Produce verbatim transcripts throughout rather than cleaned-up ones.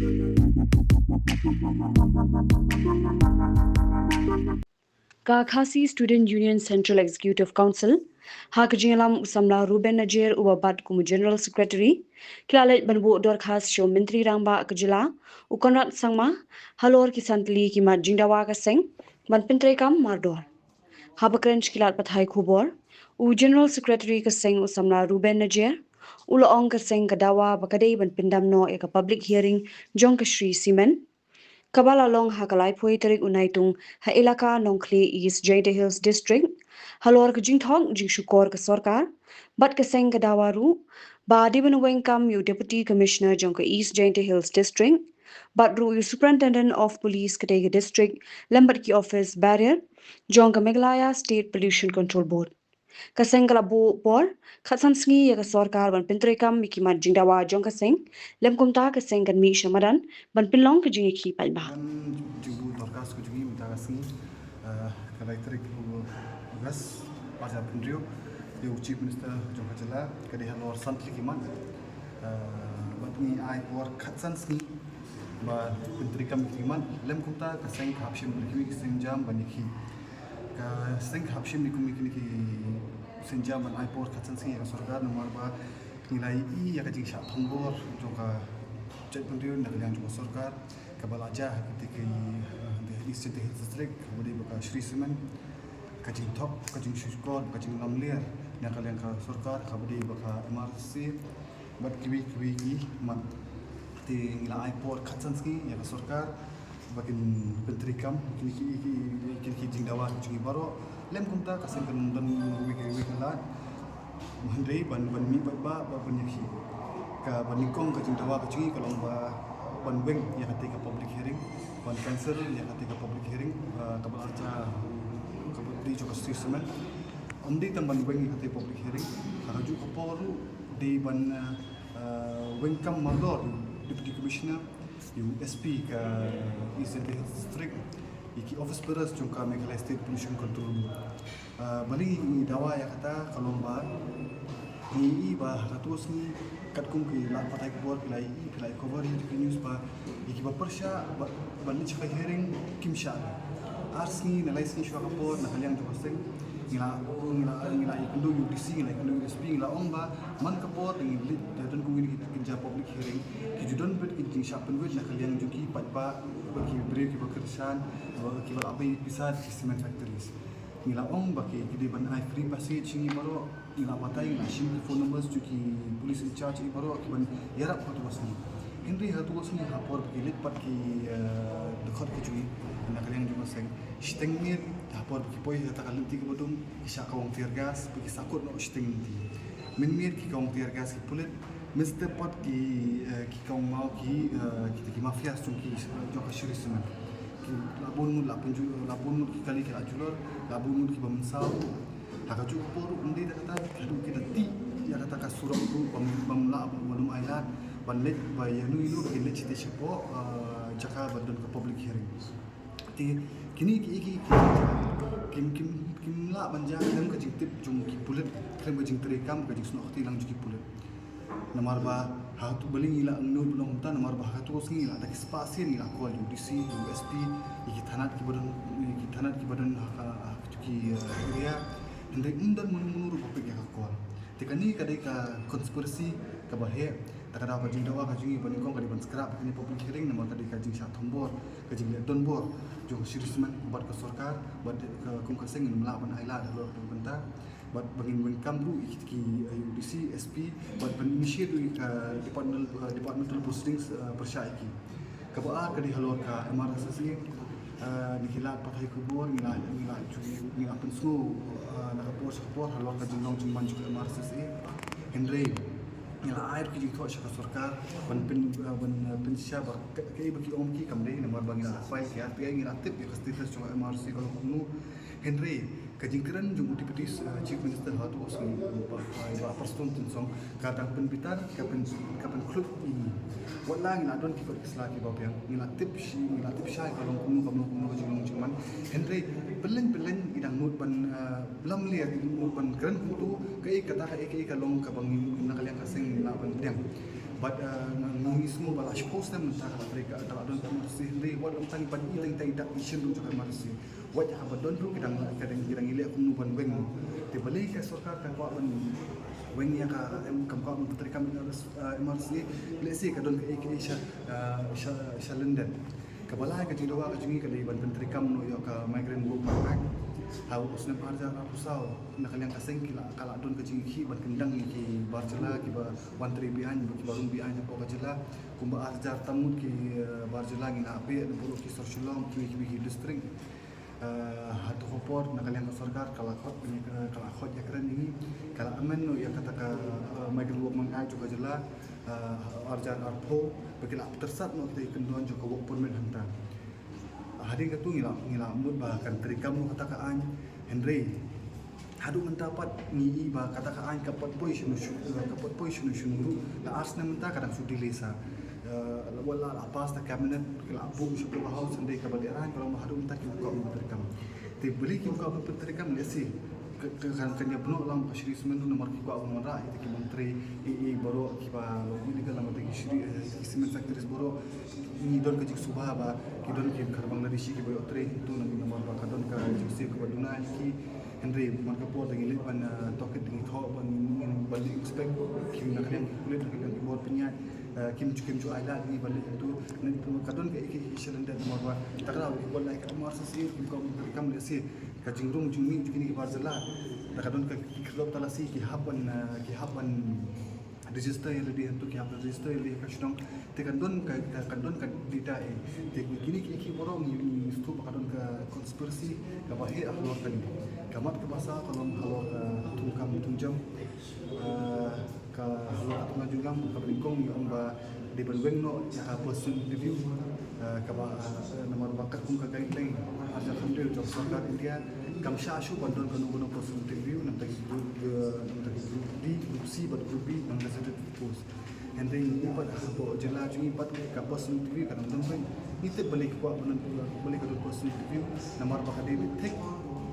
Ka Khasi Student Union Central Executive Council, ha ka jingïalam u samla Ruben Najer uba bat kum u General Secretary, ki la leit ban buh dorkhas sha u Myntri Rangbah ka jylla, u Conrad Sangma, halor ki san tylli ki mat jingdawa ka seng ban pyntreikam mardor. Haba kren sha ki lad pathai khubor, u General Secretary ka seng u samla Ruben Najer u la ong ka seng ka dawa ba ka dei ban pyndam noh ïa ka public hearing jong ka Shree Cement, kaba la long ha ka laiphew tarik u Naitung ha elaka Nongkhlieh, East Jaintia Hills District, halor ka jingthok jingshukor ka sorkar bad ka seng ka dawa ruh ba dei ban weng kam ïa u Deputy Commissioner jong ka East Jaintia Hills District bad ruh ïa u Superintendent of Police katei ka district lem bad ki office bearer jong ka Meghalaya State Pollution Control Board. Ka seng ka la buh por khatsan sngi ïa ka sorkar ban pyntreikam ïa ki mat jingdawa jong ka seng, lem kumta ka seng kan mih sha madan ban pynlong ka jingïakhih paidbah. Ban jingbuh dorkhas ka jong ngi mynta ka sngi, eh, ka lai tarik u August, ar hajar arphew hynriew, ïa u Chief Minister jong ka jylla, ka dei halor san tylli ki mat. Eh, bad ngi ai por khatsan sngi ba pyntreikam ïa ki mat, lem kumta ka seng ka hap shim ïa ki sienjam ban ïakhih. Ka seng ka hap shim ïa kine ki sienjam ban ai por khatsan sngi ïa ka sorkar, namar ba ngi la ïohi ïa ka jingshah thombor jong ka jaitbynriew na ka liang jong ka sorkar, kaba la jia ha katei ka, eh, East Jaintia Hills District, kaba dei ba ka Shree Cement, ka jingthok, ka jingshukor, ka jinglamler na ka liang ka sorkar, kaba dei ba ka M R S S A, bad kiwei kiwei ki mat. Te ngi la ai por khatsan sngi ïa ka sorkar ba kin pyntreikam kine ki, ki, kine ki jingdawa ki jong ngi baroh. Lem kumta ka seng kan don wei ka, wei ka lad. Hynrei ban, ban mih paidbah ba ban ïakhih. Kaba nyngkong ka jingdawa ka jong ngi ka long ba ban weng ïa katei ka public hearing, ban cancel ïa katei ka public hearing, eh, kaba la jia, kaba dei jong ka Shree Cement. Ym dei tang ban weng ïa katei public hearing, ha kajuh ka por ruh dei ban, eh, eh, weng kam mardor ïa u Deputy Commissioner, ïa u S P ka East Jaintia Hills District, ïa ki office bearers jong ka Meghalaya State Pollution Control Board. Eh, balei ngi dawa ïa kata, ka long ba ngi ïohi ba ha kato ka sngi katkum ki lad pathai khubor phi la ïohi, phi la cover ïa ki news ba ïa kiba pyrshah ba, ban leit sha ka hearing kim shah. Ar sngi ne lai sngi shuwa ka por na ka liang jong ka seng ngi la, ngi la, ngi la ïakynduh ïa u D C, ngi la ïakynduh ïa u S P, ngi la ong ba man ka por te ngin leit, te don kum kine ki, ki jia public hearing, ki ju don beit ki jingshah pynwit na ka liang jong ki paidbah, ba ki briew kiba kyrshan, ba kiba la pei pisa ki cement factories. Ngi la ong ba ki, ki dei ban ai free passage ïa ngi baroh. Ngi la batai, ngi la shim ki phone numbers jong ki police in charge ïa baroh kiban ïarap ha kato ka sngi. Hynrei ha kato ka sngi ha por ba ki leit pat ki, eh, dkhot ki jong ngi na ka liang jong ka seng, shiteng miet ha por ba ki poi ha kata ka lynti kaba dum, ki shah kawang tear gas, ba ki sahkut noh shiteng lynti. Mynmiet ki kawang tear gas ki pulit, mynstep pat ki, eh, ki kawang maw ki, eh, kita ki mafias jong ki, jong ka Shree Cement. Ki la bun ngut la pynjulor, la bun ngut ki kali ki la julor, la bun ngut kiba mynsaw. Ha kajuh ka por ruh ym dei da kata, ki la tih ïa kata ka surok ruh bym, bym lah, bym, bym lah ban leit ba ïano ïano ba kin leit shatei shapoh, eh, jaka ba don ka public hearing. Te kine ki, ki, ki, kim, kim, kim lah ban jia khlem ka jingtip jong ki pulit, khlem ka jingtreikam, ka jingsnoh kti lang jong ki pulit. Namar ba ha kato, balei ngi la nud ban ong kumta, namar ba ha kato ka sngi ngi la da ki spah sien ngi la call ïa u D C, ïa u S P, ïa ki thanat kiba don, ïa ki thanat kiba don ha ka, ha kato ki, eh, area. Hynrei ym don mano mano ruh ba pick ïa ka call. Te kane ka dei ka conspiracy kaba heh. Te ka daw ka jingdawa ka jong ngi ba nyngkong ka dei ban scrap kane public hearing namar ka dei ka jingshah thombor, ka jingleh donbor jong ka Shree Cement bad ka sorkar, bad ka kum ka seng ngim lah ban ai lad halor kane ka bynta. Bad ba ngin weng kam ruh ïa ki, eh, ïa u D C, S P, bad ban initiate ruh ïa ka departmental, eh, departmental proceedings, eh, pyrshah ïa ki. Kaba ar ka dei halor ka M R S S A, eh, na ki lad pathai khubor, ngi la, ngi la ju, ngi la pynsngew, eh, na ka por sha ka por halor ka jinglong jingman jong ka M R S S A. Hynrei ngi la ai ruh ki jingthoh sha ka sorkar ban pyn, eh, ban, eh, pynshisha ba ka, kaei ba ki ong ki kam dei, namar ba ngi la file ki R T I, ngi la tip ïa ka status jong ka M R S S A ka long kumno. Hynrei ka jingkren jong u Deputy, eh, Chief Minister ha kato ka sngi, ba, ba, ba Prestone Tynsong, ka dang pynbitar, ka pyn, ka pynkhluit ïa ngi. Wat la ngi la don ki kot ki sla kiba biang, ngi la tip shi, ngi la tip shai ka long kumno, ka long kumno ka jinglong jingman. Hynrei pynlong pynlong ngi dang nud ban, eh, lamler, ngi nud ban kren kumto, kaei kata, kaei, kaei ka long kaba ngi na ka liang ka seng ngi lah ban pdiang. Bad, eh, nga ngi sngew ba la shiphew snem mynta ka la trei ka, ka la don ka M R C, hynrei wat lam tang ban i teng teng dak i shin ruh jong ka M R C. Wat ïa kaba don ruh ki dang, ki dang, ki dang ïaleh kumno ban weng. Te balei ka sorkar kam kwah ban weng ïa ka, em, kam kwah ban pyntreikam ïa ka, eh, M R C, lehse ka don kaei kaei sha, eh, sha, sha lyndet. Kaba lai ka jingdawa ka jong ngi ka dei ban pyntreikam noh ïa ka Migrant Workers Act. Ha u snem ar hajar arphew saw na ka liang ka seng ki la, ka la don ka jingkhih ban kyndang ïa ki bar jylla kiba wan trei beaiñ, kiba rung beaiñ hapoh ka jylla. Kumba ar hajar tam ngut ki, eh, bar jylla ngi la peit na baroh ki sor Shillong, kiwei kiwei ki district. Eh, hato ka por na ka liang ka sorkar ka la khot, ka la khot ïakren ïa ngi, ka la amend noh ïa kata ka, eh, Migrant Workers Act jong ka jylla, eh, ar hajar arphew, ba ki la pyntyrsad noh kita ki kyndon jong ka work permit hangta. Hadien kata ngi la, ngi la mut ba kan treikam noh kata ka aiñ, hynrei haduh mynta pat ngi i ba kata ka aiñ kam pat poi shano shano, eh, kam pat poi shano shano ruh. La ar snem mynta ka dang shu delay sa. Eh, la, la, la pass da cabinet, ki la buh sha Upper House, hynrei kaba lehraiñ ka long ba haduh mynta kim kwah ban pyntreikam. Te balei kim kwah ban pyntreikam, lehse ka, ka, kan, kan ïa bynnoh lang ka shu smen ruh namar ki kwah ban wanrah ïa kita ki bym trei, i, i baroh kiba long illegal namar ki shu, eh, ki cement factories baroh. Ngi don ka jingsuba ba ki don ki kha Bangladeshi kiba ïoh trei hangto, namar ba ka don ka jingsiew kaba duna ïa ki. Hynrei man ka por da ngi leit ban, eh, tohkit, da ngi thoh ba ngin, ngin ban leit inspect, ki na ka liang ki pulit, na ka liang ki bor pynïaid, eh, kim ju, kim ju ai lad ïa ngi ban leit hangto. Ka don kaei kaei sha lyndet namar ba ta ka daw wat la ka M R C C kim kwah ban pyntreikam, lehse ka jingrung jingmih jong kine ki bar jylla. Da ka don ka ki khyrdop talasi ki hap ban, eh, ki hap ban register ïa lade hangto, ki hap register ïa lade ha ka shnong. Te kan don ka, ka, kan don ka data eh. Te kine ki, ki baroh ngi, ngi sngewthuh ba ka don ka conspiracy kaba heh halor kane. Ka mat kaba saw ka long halor ka thungkam thungjam. Ah, ka halor ka thungkam thungjam kaba nyngkong ngi ong ba dei ban weng noh ïa ka personal interview. Ah, kaba, ah, namar ba katkum ka guideline ar hajar khathynriew jong sorkar India, kam shah shuh ban don kano kano personal interview na bynta ki group, eh, na bynta ki group D, group C bad group B, non-gazetted post. Hynrei ngi pat hapoh jylla jong ngi pat ka personal interview ka dang don beit. Ngi tip balei ki kwah ban, balei ka don personal interview, namar ba ka dei ban thik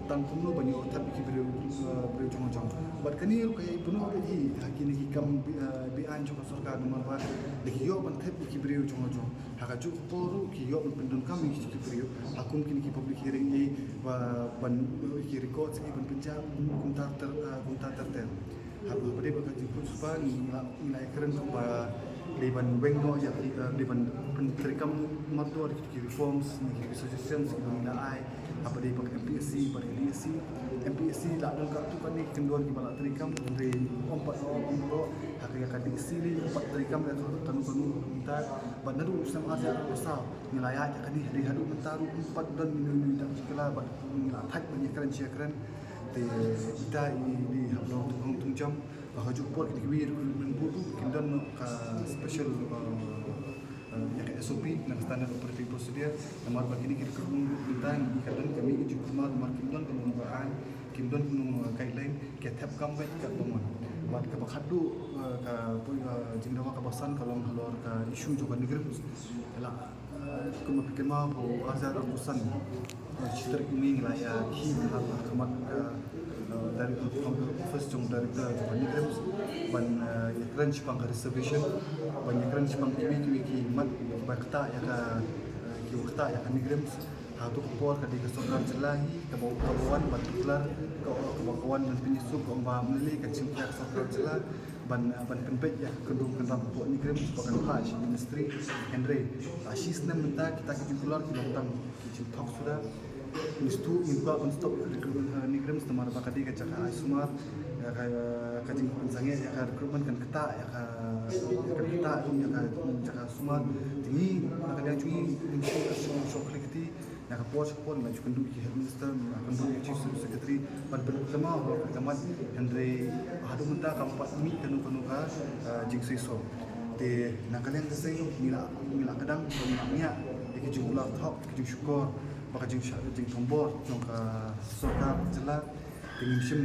tang kumno ban ïoh thep ïa ki briew, eh, briew jong jong. Bad kane ruh ka ïai buh noh beit hi ha kine ki kam be-, eh, beaiñ jong ka sorkar, namar ba lada ki ïoh ban thep ïa ki briew jong jong, ha kajuh ka por ruh ki ïoh ban pyndonkam ïa ki briew ha kum kine ki public hearing, eh, ba ban, eh, ki records, eh, ban pynjah kumta ter, eh, kumta ter ter. Haba dei ba ka jingpynshoi ngi la, ngi la ïakren ba dei ban weng noh ïa ki, eh, dei ban pyntreikam mardor ïa ki reforms ne ki suggestions kiba ngi la ai. Haba dei ba ka M P S C bad ka D S C, M P S C la don katto katne ki kyndon kiba la treikam, hynrei ym pat, ym pat ha ka, ïa ka D S C lei ym pat treikam ïa kano kano. Mynta bad naduh u snem ar hajar arphew saw ngi la ïaid ïa kane, hynrei haduh mynta ruh ym pat don mano mano dak jingkylla bad ngi la thait ban ïakren shi ïakren. Te ita i dei ha ka long thung hong thung jam. Ba ha kajuh ka por kine kiwei recruitment board ruh kin don ka special, eh, eh, ïa ka S O P, na ka standard operating procedure. Namar ba kine ki recruitment board mynta ngi ka don ka mih ka jingkulmar namar kim don kano kano ka aiñ, kim don kano kano ka guideline, ki thep kam beit katba mon. Bad kaba khatduh, eh, ka, eh, jingdawa kaba san ka long halor ka issue jong ka NEIGRIHMS. La, eh, kumba phi kynmaw ba u ar hajar arphew san, eh, shi tarik u Mei ngi la ïakhih ha khmat ka, eh, direct, ha office jong director jong ka NEIGRIHMS ban, eh, ïakren shaphang ka reservation, ban ïakren shaphang kiwei kiwei ki mat kiba ktah ïa ka, eh, kiba ktah ïa ka NEIGRIHMS. Ha kato ka por ka dei ka sorkar jylla hi kaba, kaba wan ban tuklar, ka, kaba ka wan ban pynïasuk, ka ong ba ym lei lei ka jingkhia ka sorkar jylla ban, ban pynbeit ïa ka kyndrum kyndram hapoh NEIGRIHMS ba kan phah sha ministry. Hynrei la shi snem mynta kita ki jingkular ki long tang ki jingthok suda. Ngi sngewthuh ngim kwah ban stop recruitment ha NEIGRIHMS namar ba ka dei ka jaka ai sumar. Ïa ka, ka jingpynsangeh ïa ka recruitment kan ktah ïa ka, kan ktah ïa ka jaka sumar. Te ngi na ka liang jong ngi ngim shym, shym, shym shong khlieh kti. Na ka por sha ka por ngi la ju kynduh ïa ki head minister, ngi la kynduh ïa ki chief secretary ban pynkynmaw halor kane ka mat, hynrei haduh mynta kam pat mih kano kano ka, ah, jingseisoh. Te na ka liang ka seng ngi la, ngi la kdang, ngi la ngiah ïa ki jingkular thok, ki jingshukor bad ka jingshah, jingthombor jong ka sorkar jylla. Te ngim shym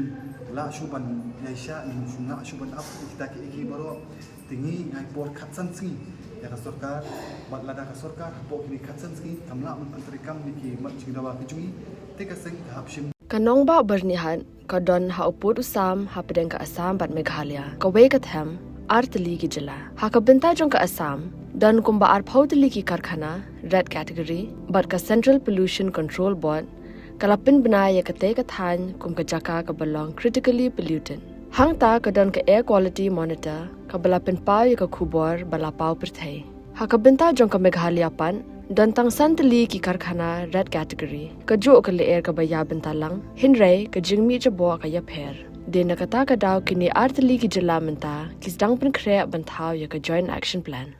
lah shuh ban ïaishah, ngim shym lah shuh ban ap ïa kita kiei kiei baroh. Te ngi ngi ai por khatsan sngi ïa ka sorkar, bad lada ka sorkar hapoh kine khatsan sngi kam lah ban pyntreikam ïa ki mat jingdawa ki jong ngi, te ka seng ka hap shim. Ka nongbah Byrnihat ka don ha u pud u sam hapdeng ka Assam bad Meghalaya. Kawei ka them Ar tylli ki jylla. Ha ka bynta jong ka Assam, don kumba arphew tylli ki karkhana red category, bad ka Central Pollution Control Board ka la pynbna ïa katei ka thaiñ kum ka jaka kaba long critically polluted. Hangta ka don ka Air Quality Monitor kaba la pynpaw ïa ka khubor ba la paw pyrthei. Ha ka bynta jong ka Meghalaya pat, don tang san tylli ki karkhana red category. Kajuh ka lyer kaba ïa bynta lang, hynrei ka jingmih jaboh ka ïapher. Dei na kata ka daw kine ar tylli ki jylla mynta ki sdang pynkhreh ban thaw ïa ka Joint Action Plan.